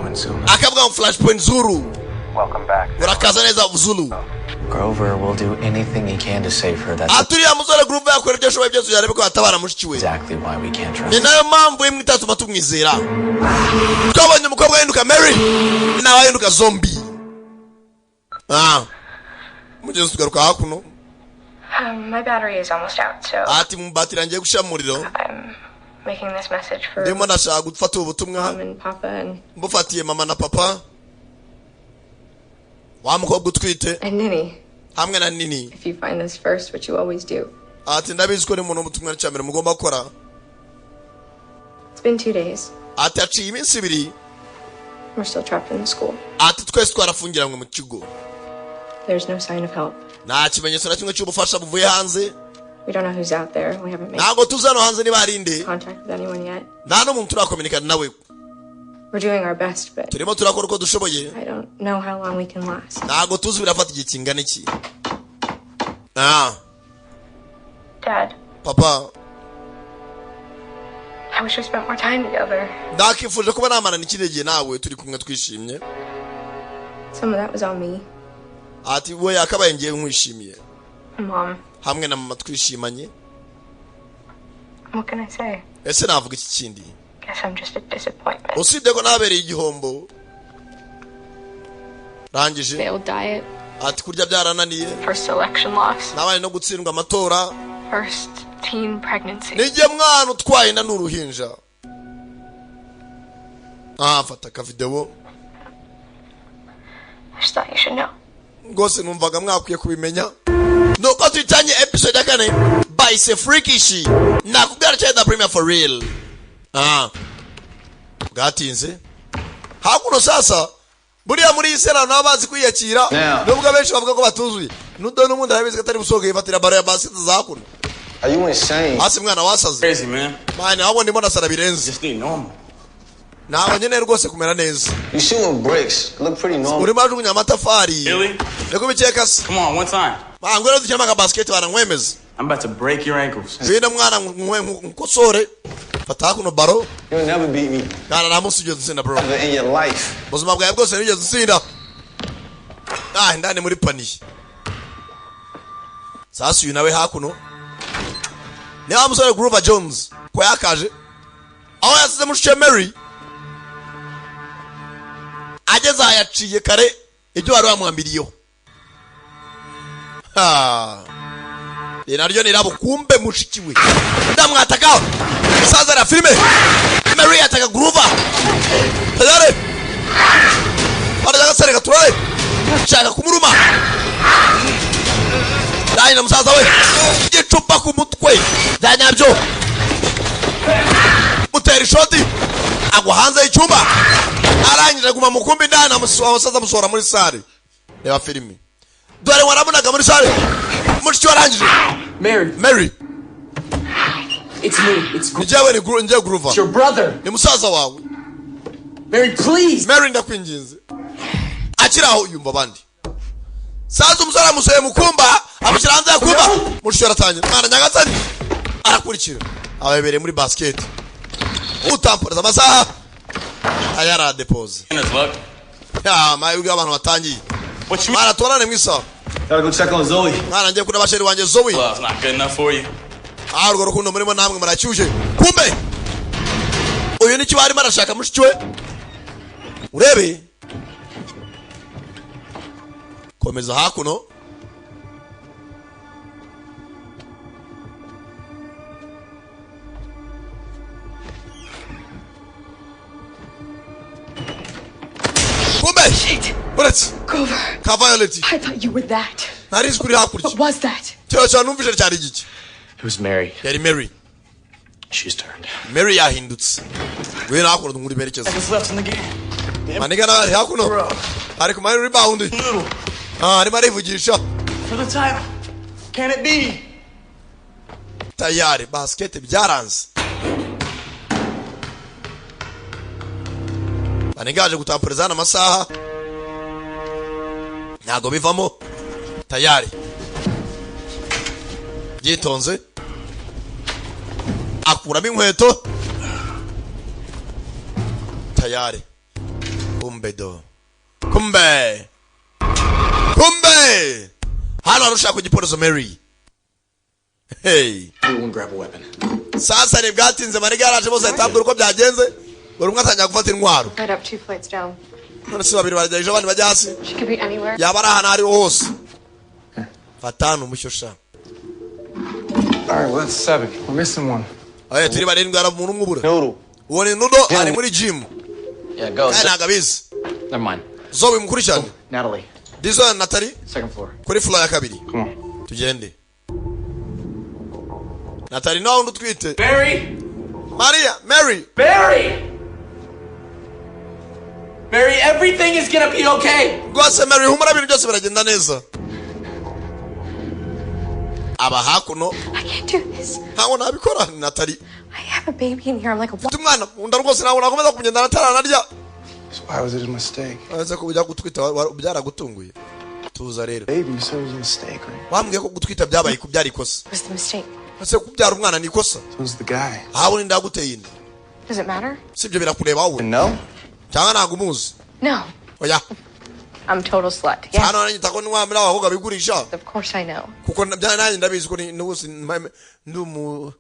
Flashpoint Zulu. Akavuga ngo Flashpoint Zulu. Welcome back. Urakaza neza, Zulu. Grover will do anything he can to save her. That's Ati uriya musore Grover yakora ibyo ashoboye byose kugira arebe ko yatabara mushiki we. exactly why we can't trust Ni nayo mpamvu imwe itatuma tumwizera. Twabonye umukobwa ahinduka Mary, nawe ahinduka zombie. Ah, mugezi tugaruka hakuno. My battery is almost out, so Ati mu batiri ngiye gushyira mu muriro. I'm making this message for Ndimo ndashaka gufata ubu butumwa Mom and Papa and, mbufatiye mama na papa, wa mukobwa utwite and Nini. hamwe na Nini. If you find this first, which you always do. Ati ndabizi ko ni umuntu w'ubutumwa cya mbere mugomba gukora. It's been 2 days. Ati haciye iminsi 2. We're still trapped in the school. Ati twese twarafungiranywe mu kigo. There's no sign of help. Nta kimenyetso na kimwe cy'ubufasha buvuye hanze. We don't know who's out there. We haven't made Ntabwo tuzi hano hanze niba hari inde. contact with anyone yet. Nta n'umuntu turakominikana nawe. We're doing our best, but Turimo turakora uko dushoboye. I don't know how long we can last. Ntabwo tuzi birafata igihe kingana iki. Ah. Dad, Papa. I wish we spent more time together. Ndakifuje kuba namarana ikindi gihe nawe, turi kumwe twishimye. Some of that was on me. Ati we yakabaye ngiye nkwishimiye Mom, hamwe na mama twishimanye. what can I say? Ese navuga iki kindi? Guess I'm just a disappointment. Usibye ko nabereye igihombo rangije. Failed diet, Ati kurya byarananiye. first election loss, Nabaye no gutsindwa amatora. first teen pregnancy. Nijye mwana utwaye inda n'uruhinja. Ah, fata akavidewo. I just thought you should know. Rwose numvaga mwakwiye kubimenya. Nuko tuyitanye episode ya kane bayise Freakish. Nakubwira cyane da premier for real. Ah, bwatinze hakuno. Sasa buriya muri iyi sera nabo bazi kwiyakira. Now. Nubwo abenshi bavuga ko batuzuye nudo n'ubundi arabizi ko atari busohoke, yifatira baro ya basket za hakuno. Are you insane? Hasi mwana wasaze. Crazy, man. Mwana, ahubwo ndimo nasara birenze. Just need normal. Ntabwo nkeneye rwose kumera neza. You shooting bricks. Look pretty normal. Urimo ajugunya amatafari. Really? Niko bikeka se. Come on, one time. Mwana, ngwino dukina aka basket barankwemeza. I'm about to break your ankles. Ngwino mwana, nkosore. Fata hakuno baro. You'll never beat me Mwana, nta munsi ugeze utsinda, bro. ever in your life. Ubuzima bwawe bwose ntigeze utsinda. Ah, indani muri paniye. Sasa uyu nawe hakuno ni wa musore Grover Jones ko yakaje aho yasize mushike Mary. Ageze aha yaciye kare ibyo bari bamwambiriyeho. Ha. Iri naryo ni rabo. Kumbe mushiki we ndamwataka. Musaza na filime Mary ataka Grover tayari baraja gasare turare shaka kumuruma. Dai na musaza we igicupa ku mutwe bya nyabyo, mutera ishoti agwa hanze y'icyumba. Arangije aguma mu kumbi ndani, umusaza amusohora muri sare. Reba filime dore waramunaga muri sare mushiki warangije. Mary, Mary. it's me. It's Ni jyewe, ni njye Grover. your brother. Ni musaza wawe. Mary, please. Mary, ndakwinginze. Akiri aho yumva abandi. Sasa umusore amusohoye mu kumba, amushyira hanze ya kumba. Mushiki aratangira mwana nyagasani arakurikira ababereye muri basket utamporeza amasaha aya aradepoze. Beginner's luck. Ya mahirwe abantu batangiye. What you Mwana, tubonane mu isaha. Gotta go check on Zoe. Mwana, ngiye kureba chérie wanjye Zoe. Love's not good enough for you. Ah, urwo rukundo murimo namwe muracyuje. Kumbe uyu ni cyo arimo arashaka mushiki we. Urebe komeza hakuno. Kumbe uretse Grover, ka Violet. I thought you were that. Ntari nzi kuri hakurya. What was that? Cyo cyane numvise cyari igiki? It was Mary. Yari Mary. She's turned. Mary yahindutse. Ngwino hakuno nkuri berekeza. Seconds left in the game. Maniga nawe ari hakuno ari ku mari rebound. Little Ah, arimo arivugisha. for the title. Can it be? Tayari basket byaranze. Maniga yaje gutamporeza hano amasaha ntago bivamo. Tayari byitonze akuramo inkweto. Tayari Kumbe do, kumbe kumbe hano hari ushaka kugiporozo Mary. Hey. Everyone grab a weapon. Sasa ntibwatinze, maniga yaraje, bose ahita abwira uko byagenze, buri umwe atangira gufata intwaro. Right up two flights down. None se babiri barajya hejuru, abandi bajya hasi? She could be anywhere. Yaba ari ahantu aho ariho hose. Fatanu umushyo sha. All right, well, that's seven. We're missing one. Aye, turi barindwi, hari umuntu umwe ubura. Noodle. Uwo ni Nudo, ari muri gym. Yeah, go. Kandi ntabwo abizi. Never mind. Zoe, mukurikirane. Natalie, Dizo na Natali. second floor. Kuri floor ya kabiri. Come on. Tugende. Natali nawe undi utwite. Mary! Maria, Mary. Mary! Mary, everything is gonna be okay! Rwose Mary, humura, ibintu byose biragenda neza. Aba hakuno. I can't do this. Ntabwo nabikora, Natali. I have a baby in here. I'm like a Mfite umwana mu nda rwose, ntabwo nakomeza kugenda ataranarya. So why was it a mistake? Uretse ko ujya gutwita byaragutunguye, tuza rero. Baby, you said it was a mistake, right? Wambwiye ko gutwita byabaye kubyara ikosa. Was the mistake. Ese kubyara umwana ni ikosa? So was the guy. Ahabona inda yaguteye inda. Does it matter? Sibyo, birakureba wowe? No? Cyangwa ntabwo umuzi? No. Oya. I'm total slut. Yeah. Hano nanyita ko niwa muri abakobwa bigurisha. Of course I know. Kuko nanjye ndabizi ko ni n'ubusi ndi umu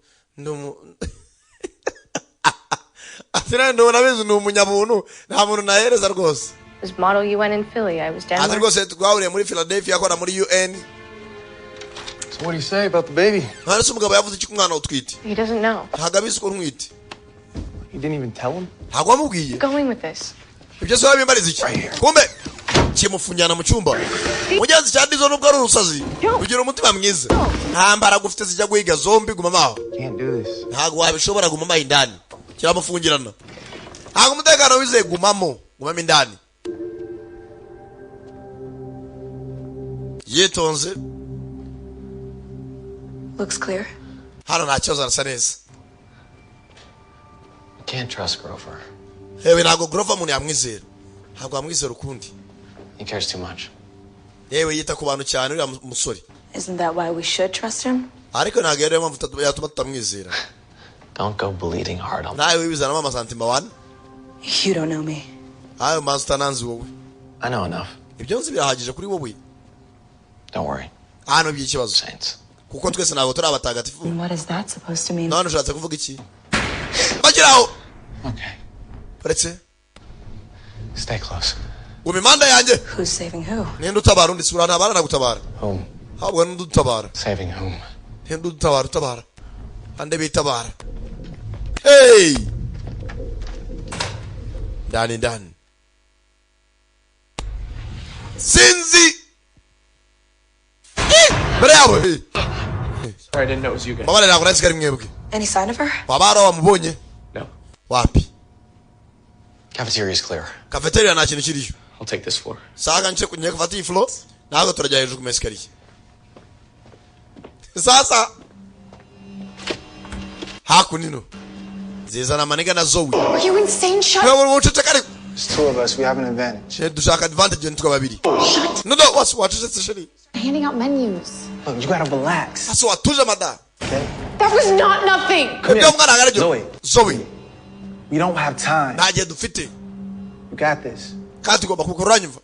ati nanjye ndabona abizi, ni umunyabuntu, nta muntu nahereza rwose. It was Model UN in Philly. I was down Ati there. rwose twahuriye muri Philadelphia, akora muri UN. So what do you say about the baby? None se umugabo yavuze iki ku mwana utwite? He doesn't know. Ntabwo abizi ko ntwite. You didn't even tell him? Ntabwo wamubwiye? Going with this. Ibyo se wabimbariza iki? Kumbe kimufungirana mu cyumba. Mugenzi cya Dizo, nubwo ari urusazi, ugira umutima mwiza. Nta mbaraga ufite zijya guhiga zombi, guma aho. Can't do this. Ntabwo wabishobora, gumamo aho indani. Kiramufungirana, ntabwo umutekano wizeye, gumamo, gumamo indani yitonze. Looks clear. Hano nta kibazo, arasa neza. Can't trust Grover. Yewe, ntabwo Grover umuntu yamwizera, ntabwo wamwizera ukundi. He cares too much. Yewe, yita ku bantu cyane uriya musore. Isn't that why we should trust him? Ariko ntabwo ariyo mpamvu yatuma tutamwizera. Don't go bleeding hard on Nawe wibizanamo amasantima wane. You don't know me. Ayo manzi utananzi wowe. I know enough. Ibyo nzi birahagije kuri wowe. Don't worry. Hano by'ikibazo. Saints. Kuko twese ntabwo turi abatagatifu. And what is that supposed to mean? None ushatse kuvuga iki? Bageraho. Okay. Uretse. Stay close. Guma impande yanjye. Who's saving who? Ninde utabara undi? Sura ntabara, nagutabara. Whom? Ahubwo ninde utabara? Saving whom? Ninde utabara, utabara ande bitabara? Hey, ndani ndani, sinzi. Eh, mbere yawe. Sorry, I didn't know it was you guys. Mbabarira, ntabwo nari ari mwebwe. Any sign of her? Waba hari wamubonye? No. Wapi. Cafeteria is clear. Cafeteria nta kintu kiriyo. I'll take this floor. Saka nce kunye gufata iyi floor, ntabwo turajya hejuru ku mesikariye. Sasa hakuno zizana amaniga na Zoe. Are you insane? Shut Wewe uceceka ariko. There's two of us. We have an advantage. She dushaka advantage nitwe babiri. No, wasi wacecetse chérie. Handing out menus. Look, you gotta relax. Hasi watuje mada. Okay? That was not nothing. Ibyo mwana aribyo. Zoe. Zoe. We don't have time. Nta gihe dufite. You got this. Kandi tugomba kubikora, uranyumva?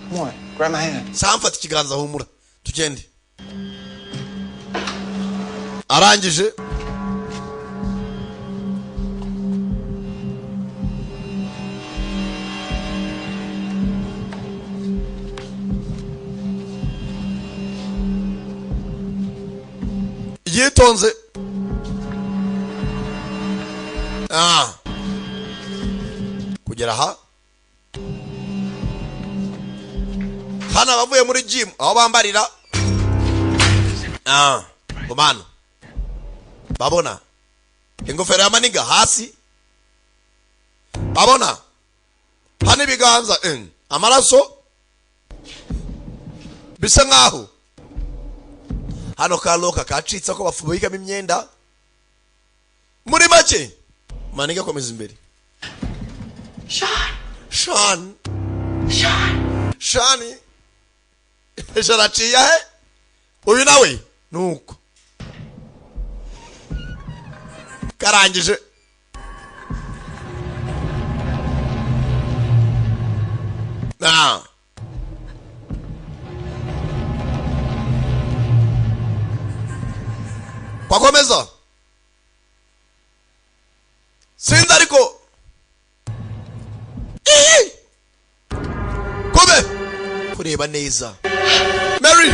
Come on, grab my hand. Sawa, mfata ikiganza, humura tugende. Arangije yitonze. Kugera aha hano abavuye muri gym aho bambarira, gumano babona ingofero ya maniga hasi, babona hano ibiganza, amaraso, bisa nkaho hano ka locker kacitse ko bafubikamo imyenda. Muri make maniga akomeza imbere. Sean! Sean. Sean! Shani sharaciye he? Uyu nawe nuko karangije. Ah. Kwakomeza sinzi ariko. Ii! Kome kureba neza, Mary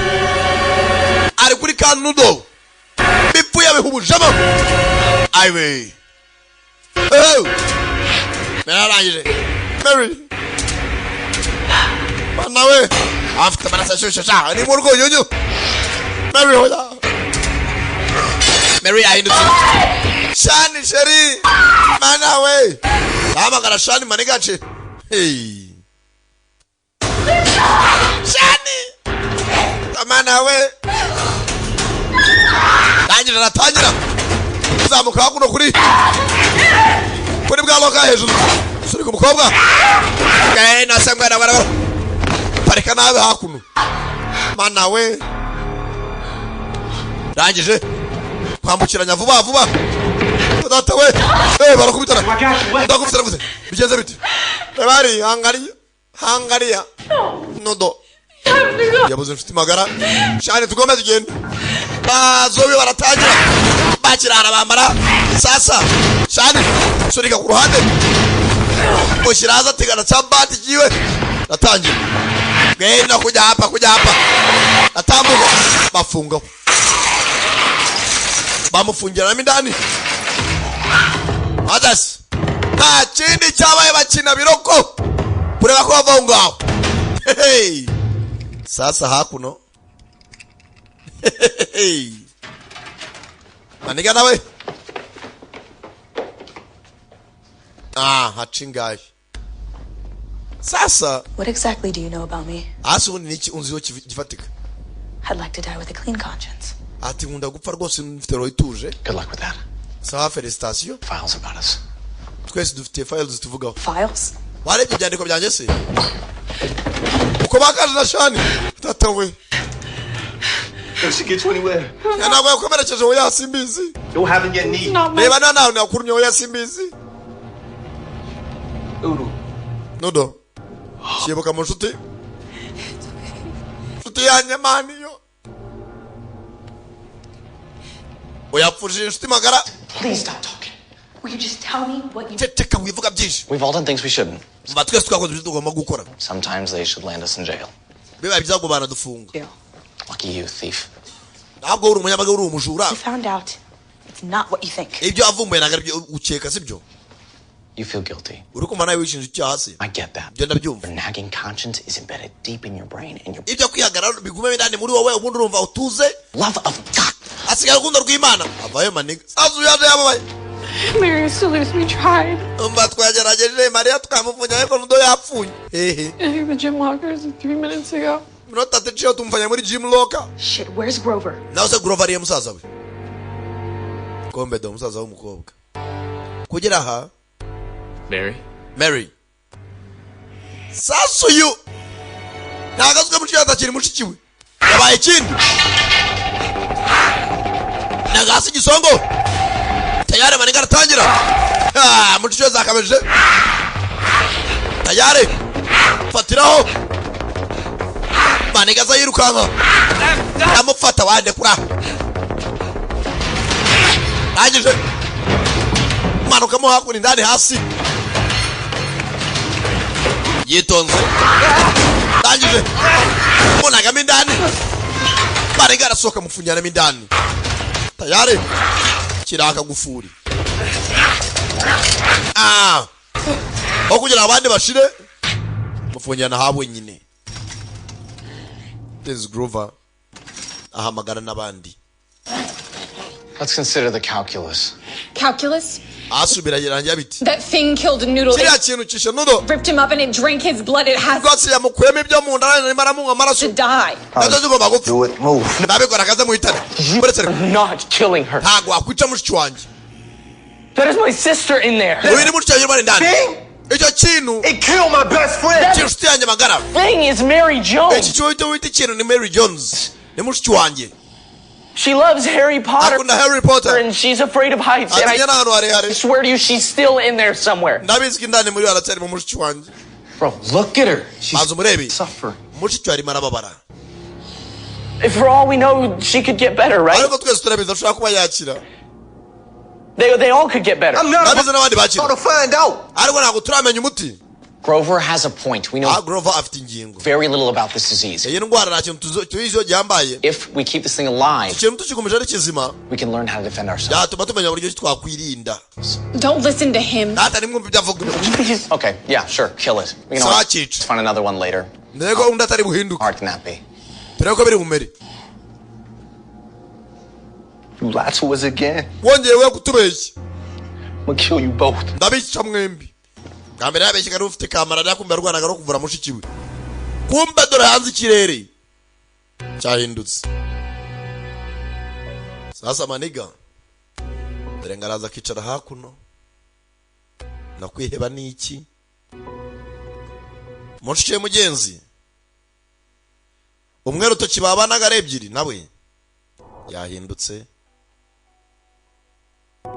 ari kuri kanudo bipfuye abihubujemo. Ayiwe! Oh! Nararangije. Mary bana we, afite amaraso ashyushye sha, ni mu rwunyunyu. Mary, hoya! Mary yahindutse. Shani, chérie, mana we, ahamagara Shani manigace. Hey. Shani, mana we, tangira, aratangira kuzamuka hakuno kuri bwa loka hejuru, sunika umukobwa. Eh, nase mwana mwana mwana. Parika nawe hakuno, mana we. Rangije kwambukiranya vuba vuba. Data we, eh, barakubitana, ndakubitana vuze. Bigenze bite? Bari hangariya, hangariya nodo yabuze inshuti magara. Shani, tugombe tugende. Bazobe baratangira bakirara bamara. Sasa Shani sunika ku ruhande, ushyira ategana cya bandi jiwe, natangira genda kujya hapa, kujya hapa, natambuka, bafungaho, bamufungiramo indani. Adasi nta kindi cyabaye, bakina biroko kureba ko bava aho ngaho. Hey! Sasa hakuno. Hey! Maniga nawe ah haca ingahe sasa? What exactly do you know about me? Hasi ubundi niki unziho gifatika? I'd like to die with a clean conscience. Ati nkunda gupfa rwose mfite roho ituje. Good luck with that. Sawa, félicitations. Files about us. Twese dufite files tuvugaho. Files? Warebye ibyandiko byanjye se uko bakaje na Shani? Tata we. Did she get you anywhere? Ya, ntabwo yakomerekeje. Oya, simbizi. Don't have your knee. Reba nta nawe nakurumye. Oya, simbizi. Udo. Nodo kibuka mu nshuti, nshuti yanjye mani yo uyapfushije inshuti magara. Please stop talking. Will you just tell me what you Ceceka, wivuga byinshi. We've all done things we shouldn't. Mba twese twakoze ibyo tugomba gukora. Sometimes they should land us in jail. Bibaye byiza ngo banadufunga. Do? Lucky you, thief. Ntabwo uri umunyamaga, uri umujura. You found out it's not what you think. Ibyo wavumbuye ntabwo aribyo ukeka, sibyo? You feel guilty. Uri kumva nawe wishinja icyaha se? I get that. Ibyo ndabyumva. Your nagging conscience is embedded deep in your brain and your Ibyo kwihagarara bigume indani muri wowe, ubundi urumva utuze. Love of God. Asigaye urukundo rw'Imana. Avayo maniga. Sasu yaje yababaye. Mary is still loose. We tried. Umva, twagerageje Mariya, twamufunye, ariko Nudo yapfuye hehe. I think the gym lockers 3 minutes ago. Minota itatu iciyeho tumufanye muri gym locker. Shit, where's Grover? Nawe se Grover ariye musaza we kombe do musaza w'umukobwa kugera aha. Mary? Mary, sasa uyu ntabwo azwi mushiki we, atakiri mushiki we, yabaye ikindi. Nagasi igisongo tayari, maniga aratangira. Ah, mushiki we zakameje tayari, fatiraho maniga aza yirukanka, amufata wande kura, arangije manukamo hakuno indani hasi yitonze, arangije munagamo indani. Maniga arasohoka, mufungiramo indani tayari, kiraka gufuri. Ah, aho kugira ngo abandi bashire, mufungirana ha wenyine. This Grover ahamagara n'abandi. Let's consider the calculus. Calculus? Asubira irangira biti. That thing killed Noodle. Kiriya It kintu kishe Noodle. ripped him up and it drank his blood. It has Rwose yamukuyemo ibyo mu nda, arimo aramunywa amaraso. to die. Nabyo zigomba gupfa. Do it. Move. Nabikora akaze muhitane uretse. Not killing her. Ntabwo wakwica mushiki wanjye. That is my sister in there. Uyu ni mushiki wanjye uri indani. Icyo kintu It killed my best friend. kintu inshuti yanjye magara. Thing is Mary Jones. Iki cyo wita ikintu ni Mary Jones, ni mushiki wanjye. She loves Harry Potter. Akunda Harry Potter. And she's afraid of heights. And Atinya I n'ahantu harehare. swear to you, she's still in there somewhere. Ndabizi ko indani muri we haracyarimo mushiki wanjye. Bro, look at her. She's Banza umurebe. suffering. Mushiki we arimo arababara. If for all we know, she could get better, right? Ariko twese turabizi ashobora kuba yakira. They all could get better. I'm not Ndabizi n'abandi bakira. about to find out. Ariko ntabwo turamenya umuti. Grover has a point. We know Ah, Grover afite ingingo. very little about this disease. Iyi ndwara nta kintu tuziho gihambaye. If we keep this thing alive, Ikintu tukigumije ari kizima, we can learn how to defend ourselves. byatuma tumenya uburyo ki twakwirinda. Don't listen to him. Data nimwumva ibyo avuga. Okay, yeah, sure, kill it. We can always Sakica. find another one later. Ndebe undi atari buhinduke. How hard can that be? Turebe ko biri bumere. You lied to us again. Wongeye we kutubeshya. I'm gonna kill you both. Ndabica mwembi. Bwa mbere yabeshyaga ari ufite kamara, ariko kumbe yarwanaga no kuvura mushiki we. Kumbe dore hanze ikirere cyahindutse. Sasa maniga dore ngo araza akicara hakuno. Nakwiheba ni iki? Mushiki we mugenzi umwe rutoki babanaga ari ebyiri nawe yahindutse.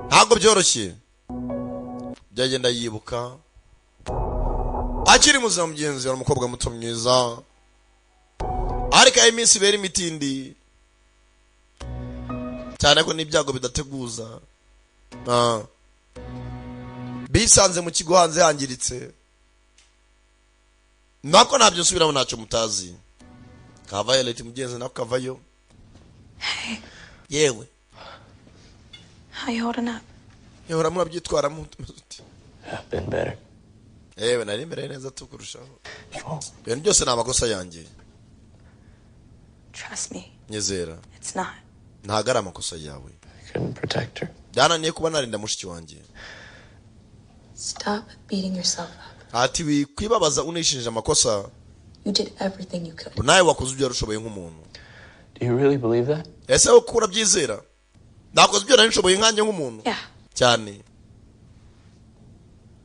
Ntabwo byoroshye, byagenda yibuka akiri muzima. Mugenzi yari umukobwa muto mwiza, ariko aho iminsi ibera imitindi cyane ko n'ibyago bidateguza. Ah. Bisanze mu kigo hanze hangiritse, nako ntabyo nsubiramo, ntacyo mutazi. Ka Violet mugenzi nako kavayo yewe. How you holding up? Yewe, murabyitwaramo uti? I've been better. Yewe, nari mereye neza tu kurushaho. Ibintu byose ni amakosa yanjye. Trust me, Nyizera. it's not. Ntabwo ari amakosa yawe. I couldn't protect her. Byananiye kuba narinda mushiki wanjye. Stop beating yourself up. Ati wikwibabaza unishinja amakosa. You did everything you could. Nawe wakoze ibyo warushoboye nk'umuntu. Do you really believe that? Ese wowe kuko urabyizera nakoze ibyo nari nshoboye nkanjye nk'umuntu? Yeah. Cyane,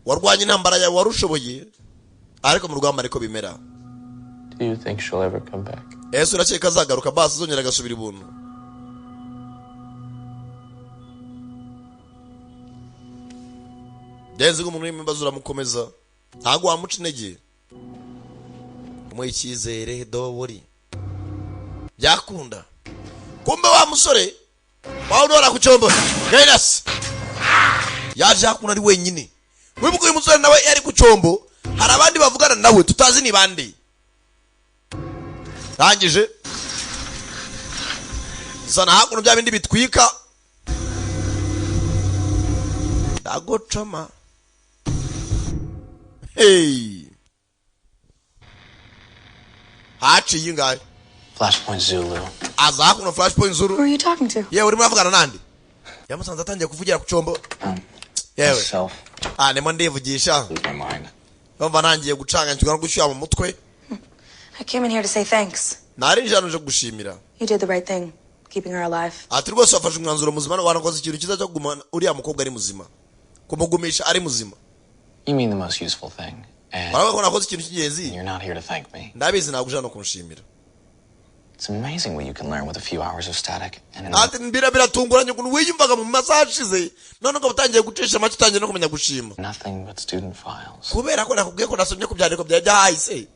warwanya intambara yawe warushoboye, ariko mu rugamba ariko bimera. Do you think she'll ever come back? Ese urakeka azagaruka basi, azongera agasubira ibuntu? Byenze ko umuntu urimo ibibazo uramukomeza, ntabwo wamuca intege, umuha icyizere dobori byakunda. Kumbe wa musore wawe unora ku cyombo gainasi yaje hakuno ari wenyine. Wibuka uyu musore nawe yari ku cyombo, hari abandi bavugana nawe tutazi ni bande. Rangije zana hakuno bya bindi bitwika, ndagocoma. Hey, haciye ingahe? Flashpoint Zulu. Aza hakuno, Flashpoint Zulu. Who are you talking to? Yewe, urimo uravugana nande? Yamusanze atangiye kuvugira ku cyombo. Yewe. Myself. Ah, ndimo ndivugisha. Lose my mind. Ndumva nangiye gucanganyikirwa no gushyuha mu mutwe. I came in here to say thanks. Nari nje hano nje kugushimira. You did the right thing, keeping her alive. Ati rwose wafashe umwanzuro muzima, wanakoze ikintu cyiza cyo kuguma uriya mukobwa ari muzima, kumugumisha ari muzima. You mean the most useful thing. And Waravuga ko nakoze ikintu cy'ingenzi. you're not here to thank me. Ndabizi ntabwo uje hano kunshimira. It's amazing what you can learn with a few hours of static and an Ati mbira biratunguranye ukuntu wiyumvaga mu masaha ashize, none ukaba utangiye gucisha make, utangiye no kumenya gushima. nothing but student files. Kubera ko nakubwiye ko nasomye ku byandiko byawe byahahise.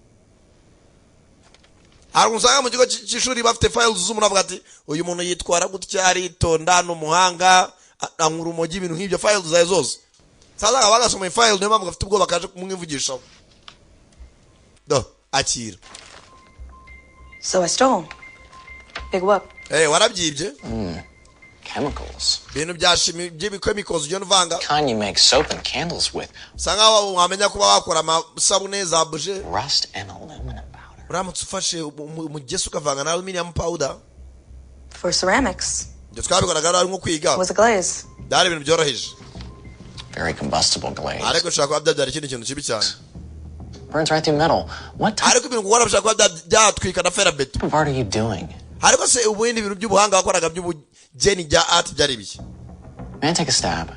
Hari umuntu usanga mu kigo cy'ishuri bafite files z'umuntu, avuga ati uyu muntu yitwara gutya, aritonda, ni umuhanga, anywa urumogi, ibintu nk'ibyo, files zawe zose. Sasa akaba bagasoma iyi file, niyo mpamvu gafite ubwoba kaje kumwivugishaho. Do akira. So I stole. Big whoop. Eh, warabyibye. Chemicals. Ibintu bya chimie, by'ibichemicals ugenda uvanga. Kind you make soap and candles with. Usa nkaho wamenya kuba wakora amasabune za buje. Rust and aluminum powder. Uramutse ufashe umugesi ukavanga na aluminium powder. For ceramics. Ibyo twabikoraga ari nko kwiga. It was a glaze. Byari ibintu byoroheje. Very combustible glaze. Ariko bishobora kuba byabyara ikindi kintu kibi cyane. Burns right through metal. What type Ariko ibintu gukora bishobora kuba byatwika na ferabeto. of art are you doing? Ariko se ubundi bintu by'ubuhanga wakoraga by'ubugeni bya art byari ibiki? Man, take a stab.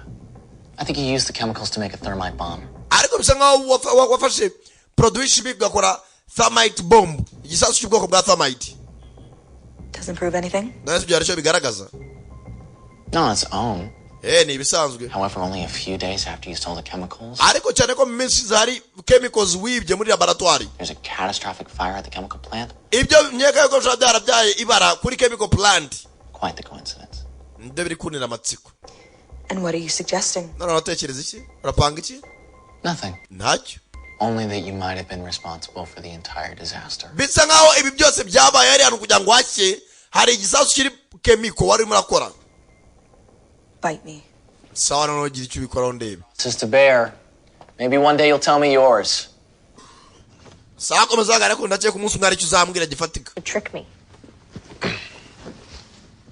I think you used the chemicals to make a thermite bomb. Ariko bisa nkaho wafashe produit chimique ugakora thermite bomb, igisasu cy'ubwoko bwa thermite. Doesn't prove anything. None se ibyo hari icyo bigaragaza? Not on its own. Eh, ni ibisanzwe. However, only a few days after you stole the chemicals, Ariko cyane ko mu minsi ishize hari chemicals wibye muri laboratoire. there's a catastrophic fire at the chemical plant. Ibyo nkeka yuko bishobora byarabyaye ibara kuri chemical plant. Quite the coincidence. Nibyo biri kuntera amatsiko. And what are you suggesting? None uratekereza iki? Urapanga iki? Nothing. Ntacyo. Only that you might have been responsible for the entire disaster. Bisa nkaho ibi byose byabaye hari hantu kugira ngo hashye hari igisasu kiri chemical wari urimo urakora. Bite me. Sawa, noneho gira icyo ubikoraho ndebe. Sister Bear, maybe one day you'll tell me yours. Sawa, komeza uhagarare, ariko ndakeka umunsi umwe hari icyo uzambwira gifatika. Trick me.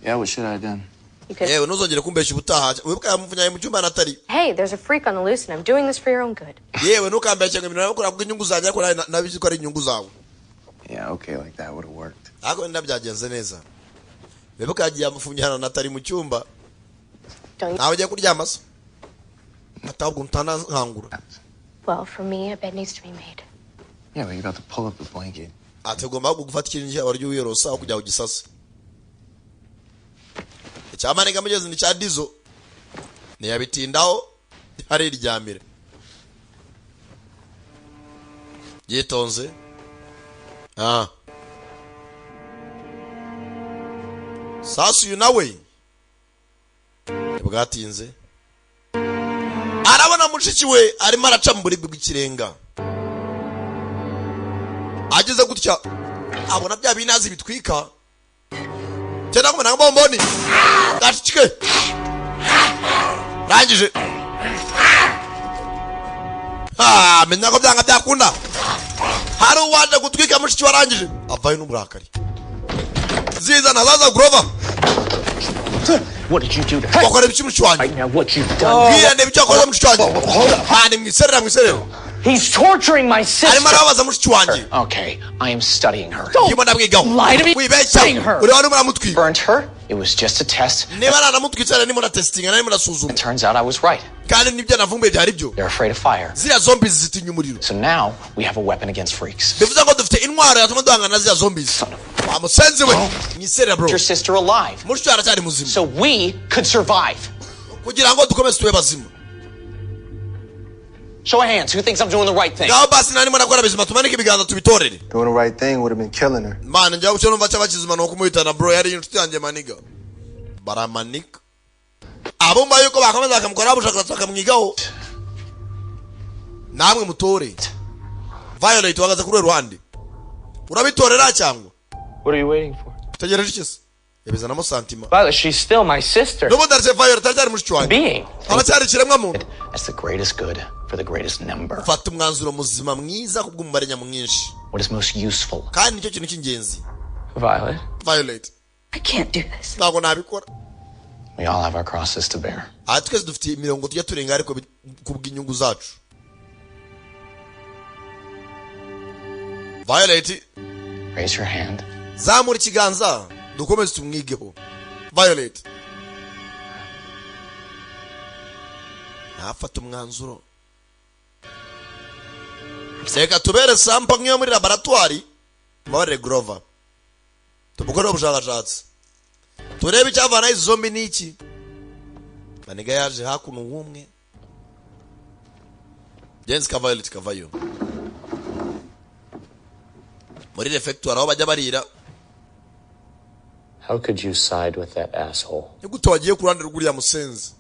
Yeah, what should I have done? You could. Yewe, ntuzongere kumbeshya ubutaha. Wibuka yamufunyaye mu cyumba natari. Hey, there's a freak on the loose, and I'm doing this for your own good. Yewe, ntukambeshye ngo ibintu nabikora kubw'inyungu zanjye, ariko nawe nabizi ko ari inyungu zawe. Yeah, okay, like that would have worked. Ariko wenda byagenze neza. Wibuka yagiye amufunyana natari mu cyumba. Don't you? Nawe ugiye kuryama se atabwo ntanankangura. Well, for me, a bed needs to be made. Yeah, but you got to pull up the blanket. Ati ugomba ahubwo gufata ikintu cyaba waryo wiyorosa aho kugira ngo ugisase. Icyamaniga mugezi ni cya dizo, ntiyabitindaho, ariryamira yitonze. Ah, sasu uyu nawe ntibwatinze arabona mushiki we arimo araca mu buribwe bw'ikirenga. Ageze gutya abona bya binazi bitwika cyenda kumena nka bomboni gacike rangije. Ah, menya ko byanga byakunda hari uwaje gutwika mushiki warangije avayo n'uburakari zizana zaza Grover. What did you do to her? Wakora ibiki mushiki wanjye? Right now, what you've done. Bwira ndebe icyo wakoze mushiki wanjye. Ah, ni mwiserera, mwiserera. He's torturing my sister. Arimo arababaza mushiki wanjye. Okay, I am studying her. Ndimo ndamwigaho. Lie to me. Wibeshya. Her. Ureba urimo uramutwika. Burnt her? It was just a test. Niba naramutwitse ndimo ndatesitinga, narimo ndasuzuma. It turns out I was right. Kandi nibyo navumbuye byari byo. They're afraid of fire. Ziriya zombies zitinya umuriro. So now we have a weapon against freaks. Bivuze ngo dufite intwaro yatuma duhangana na ziriya zombies. Wa musenzi we, mwiserera bro. Your sister alive. Mushiki wawe aracyari muzima. So we could survive. Kugira ngo dukomeze tube bazima. Show of hands, who thinks I'm doing the right thing? Ngaho basi narimo nakora bizima, tumanike ibiganza tubitorere. Doing the right thing would have been killing her. Mana, njya icyo numva cyaba kizima ni ukumuhitana bro, yari inshuti yanjye my nigga. Baramanika abumva yuko bakomeza bakamukoraho ubushakashatsi bakamwigaho. Namwe mutore. Violet, uhagaze kuri uru ruhande, urabitorera cyangwa? What are you waiting for? Utegereje iki se? Yabizanamo sentiment. Violet, she's still my sister. N'ubundi arise Violet aracyari mushiki wanjye. Being. Aracyari ikiremwa muntu. That's the greatest good for the greatest number. Fata umwanzuro muzima mwiza kubw'umubare nyamwinshi. What is most useful? Kandi nicyo kintu cy'ingenzi. Violet. Violet. I can't do this. Ntabwo nabikora. We all have our crosses to bear. Aha twese dufite imirongo tujya turenga, ariko kubw'inyungu zacu. Violet. Raise your hand. Zamura ikiganza dukomeze tumwigeho. Violet ntafate umwanzuro. Reka tubere sample nk'iyo muri laboratwari. Mbabarire Grover, tumukoreho ubushakashatsi turebe icyavana izi zombie ni iki. My nigga yaje hakuno w'umwe James ka Violet kavayo muri refectoire aho bajya barira. How could you side with that asshole? Ni gute wagiye ku ruhande rw'uriya musenzi?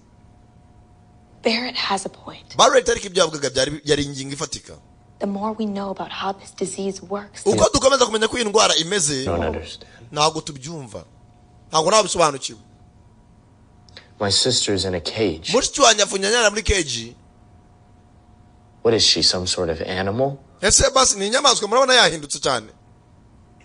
Barrett has a point. Barrett ariko ibyo yavugaga byari yari ingingo ifatika. The more we know about how this disease works, Uko dukomeza kumenya ko iyi ndwara imeze, Don't understand. ntabwo tubyumva, ntabwo nabisobanukiwe. My sister's in a cage. Mushiki wanjye afunyanyana muri keji. What is she, some sort of animal? Ese basi ni inyamaswa? Murabona yahindutse cyane.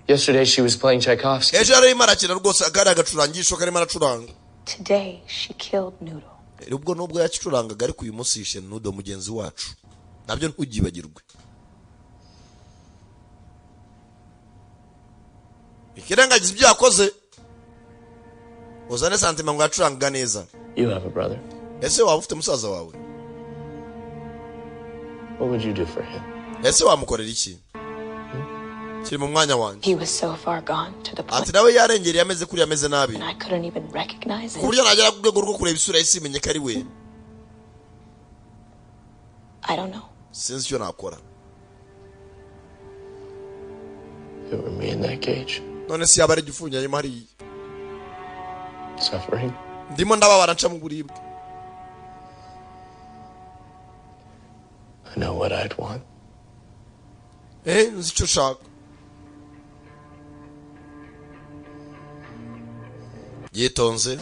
Yesterday she was playing Tchaikovsky. Ejo yari arimo arakina rwose akari agacurangisho karimo aracuranga. Today she killed Noodle. Ubwo nubwo yacurangaga, ariko uyu munsi yishe Nudo mugenzi wacu, nabyo ntugibagirwe. Ikirengagiza ibyo yakoze uzane sentiment ngo yacurangaga neza. You have a brother. Ese waba ufite musaza wawe? What would you do for him? Ese wamukorera iki? Kiri mu mwanya wanjye. He was so far gone to the point Ati nawe yarengereye, ameze kuriya, ameze nabi, I couldn't even recognize ku him. buryo nagera ku rwego rwo kureba isura ye simenye ko ari we. I don't know. Sinzi icyo nakora. If it were me in that cage, None se yaba ari igifungiranyemo hariya, suffering, ndimo ndababara, nca mu buribwe, I know what I'd want. Nzi icyo ushaka. Yitonze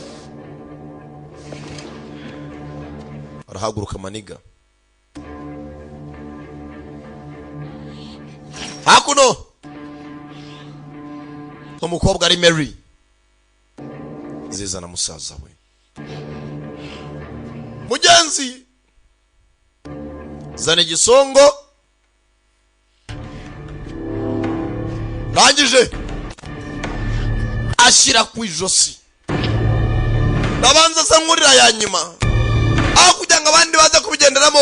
arahaguruka, maniga hakuno, umukobwa ari Mary zizana musaza we mugenzi, zana igisongo rangije ashyira ku ijosi, ndabanza asa nkurira ya nyuma aho kugira ngo abandi baze kubigenderamo.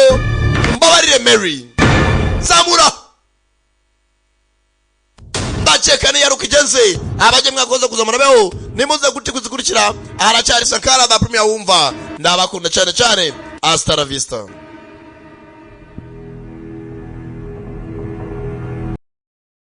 Mbabarire Mary, zamura, ndakeka niyo ari uko igenze. Abajye mwakoze kuza murabeho, nimuze guti kuzikurikira. Haracyari Sankara da Premier, wumva ndabakunda cyane cyane. Hasta la vista.